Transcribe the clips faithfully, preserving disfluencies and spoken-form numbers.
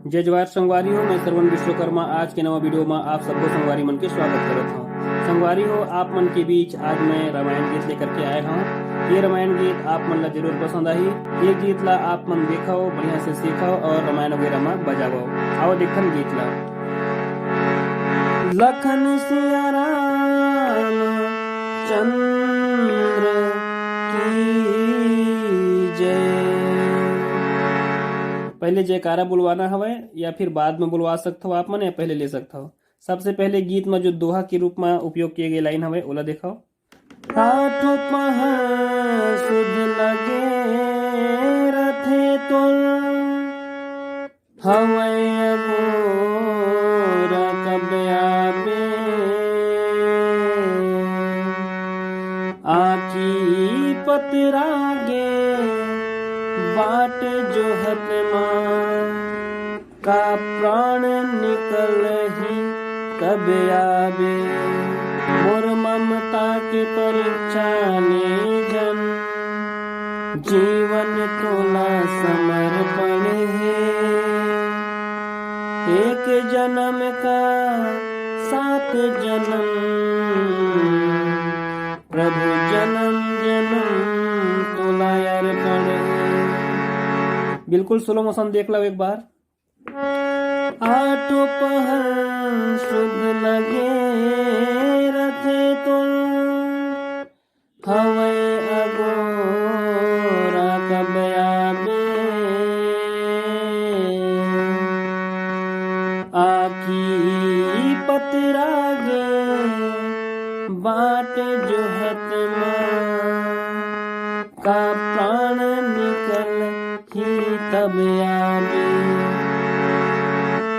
जय जोहार संगवारी हो, मैं श्रवण विश्वकर्मा। आज के नवा वीडियो में आप सबो संगवारी मन के स्वागत करत हूँ। संगवारी हो, आप मन के बीच आज मैं रामायण गीत लेकर के आए हूँ। ये रामायण गीत आप मन ला जरूर पसंद आही। ये गीत ला आप मन देखो, बढ़िया से सीखो और रामायण वगैरह में बजाओ। आओ देखन गीत ला। लखन सिया राम चंद्र की जय। पहले जयकारा बुलवाना हवय या फिर बाद में बुलवा सकथव आप मन, या पहले ले सकथव। सबसे पहले गीत में जो दोहा के रूप में उपयोग किए गए लाइन हवय, ओला देखव। आठों पहर सुध लगे रथे तोर, हवय अगोरा कब आबे। आँखी पतरा गे बाट जोहत मा, का प्राण निकलही कब आबे। मोर ममता के परीक्षा ले झन, जीवन तोला समर्पण हे। एक जन्म का सात जन्म, प्रभु जन्म जन्म तोला अर्पण हे। बिल्कुल स्लो मोशन देख लो एक बार। आठों पहर सुध लगे रथे तोर, हवय अगोरा कब आबे। आँखी पतरा गे बाट जोहत मा, का प्राण निकलही तब आबे।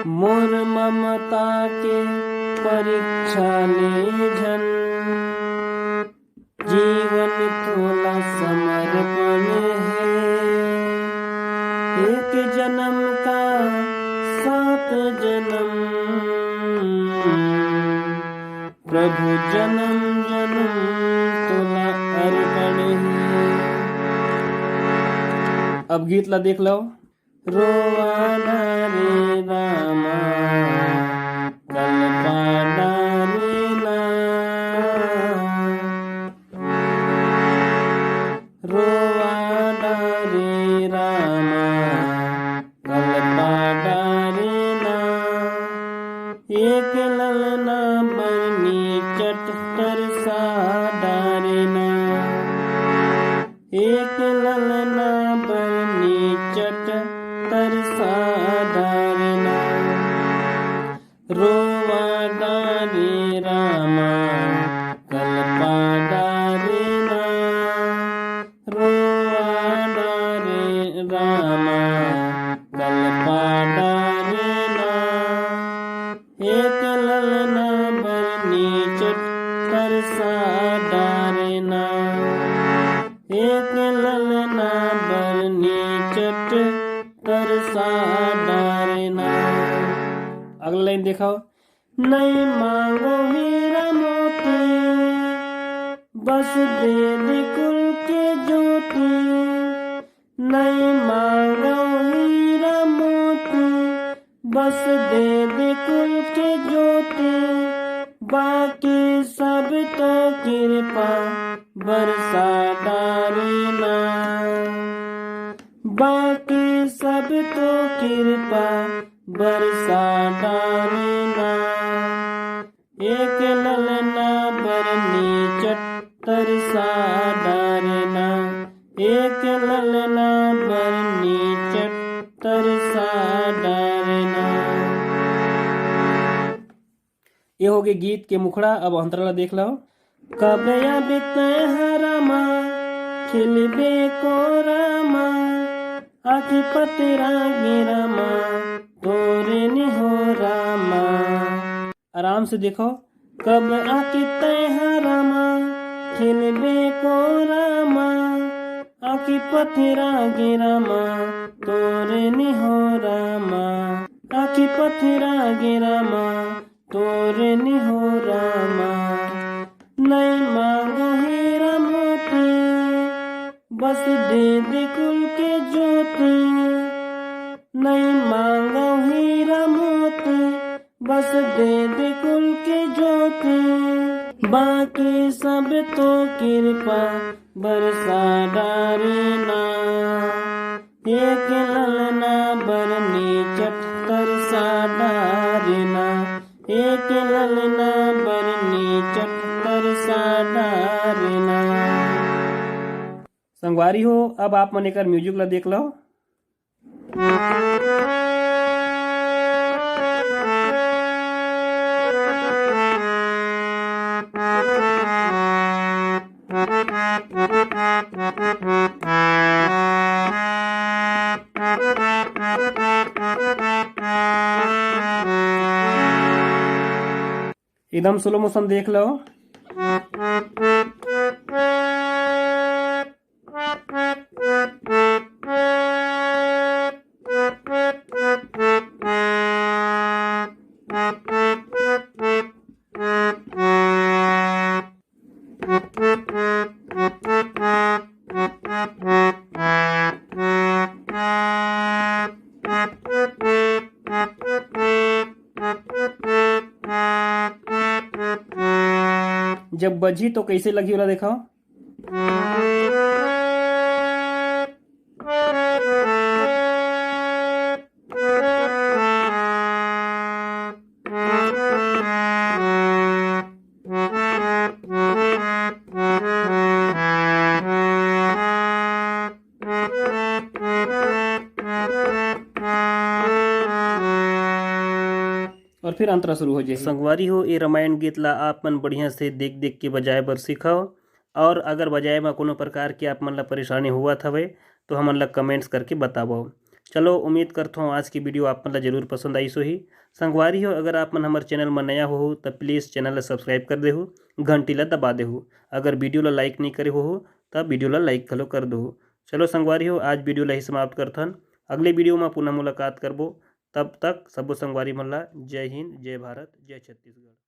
मोर ममता के परीक्षा ले झन, जीवन तोला समर्पण हे। एक जन्म का सात जन्म, प्रभु जन्म जन्म तोला अर्पण हे। अब गीत ला देख लो। रोवा ना रे रामा, कलपा ना रे ना। रोवा ना रे रामा, कलपा ना रे ना। एक ललना बर नीचट तरसा डारे ना। एक ललना बर नीचट तरसा डारे ना। रोवा डारे रामा, कलपा डारे ना। रोवा डारे रामा, कलपा डारे ना। एक ललना बर नीचट तरसा डारे ना। एक ललना बर नीचट तरसा डारे ना। अगला लाइन देखो। नहीं मांगो हीरा मोती, बस दे दे कुल के ज्योति। नहीं मांगो हीरा मोती, बस दे दे कुल के ज्योति। बाकी सब तो कृपा बरसा डारे ना। बाकी सब तो कृपा बरसा डारे ना। एक ललना बर नीचट तरसा डारे ना। एक ललना बर नीचट तरसा डारे ना। ये हो गए गीत के मुखड़ा। अब अंतरा ला देख लो। कब आबे तैं हा रामा, खिलबे कोरा मा, आँखी पतरा गे रामा, तोरे निहोरा मा। आराम से देखो। कब आके तैं हा रामा, खिलबे कोरा मा, आँखी पतरा गे रामा, तोरे निहोरा मा, आँखी पतरा गे रामा, तोरे निहोरा मा। नहीं मांगो हीरा मोती, बस दे दे कुल के ज्योति। नहीं मांगो ही बस दे दे कुल के ज्योति, बाकी सब तो कृपा बरसा डारे ना। एक ललना बर निचट तरसा डारे ना, एक ललना बर निचट तरसा डारे ना। संगवारी हो, अब आप मन एकर म्यूजिक ला देख लो। एकदम स्लो मोशन देख लो। जब बजही तो कइसे लगही, ओला देखव। और फिर अंतरा शुरू हो जाही। संगवारी हो, ए रामायण गीत ला आप मन बढ़िया से देख देख के बजाए बर सीखव। और अगर बजाए म कोनो प्रकार के आप मन ला परेशानी होवत हवे, तो हमन ला कमेंट्स करके बतावव। चलो, उम्मीद करथों आज की वीडियो आप मन ला जरूर पसंद आइस होही। संगवारी हो, अगर आप मन हमर चैनल म नया होहू, त प्लीज चैनल ला सब्सक्राइब कर देहू, घंटी ला दबा देहू। अगर वीडियो ला लाइक नहीं करे होहू, त वीडियो ला लाइक घलो कर देहू। चलो संगवारी हो, आज वीडियो ला ही समाप्त करथन। अगले वीडियो म पुनः मुलाकात करबो। तब तक सबो संगवारी मन ला जय हिंद, जय भारत, जय छत्तीसगढ़।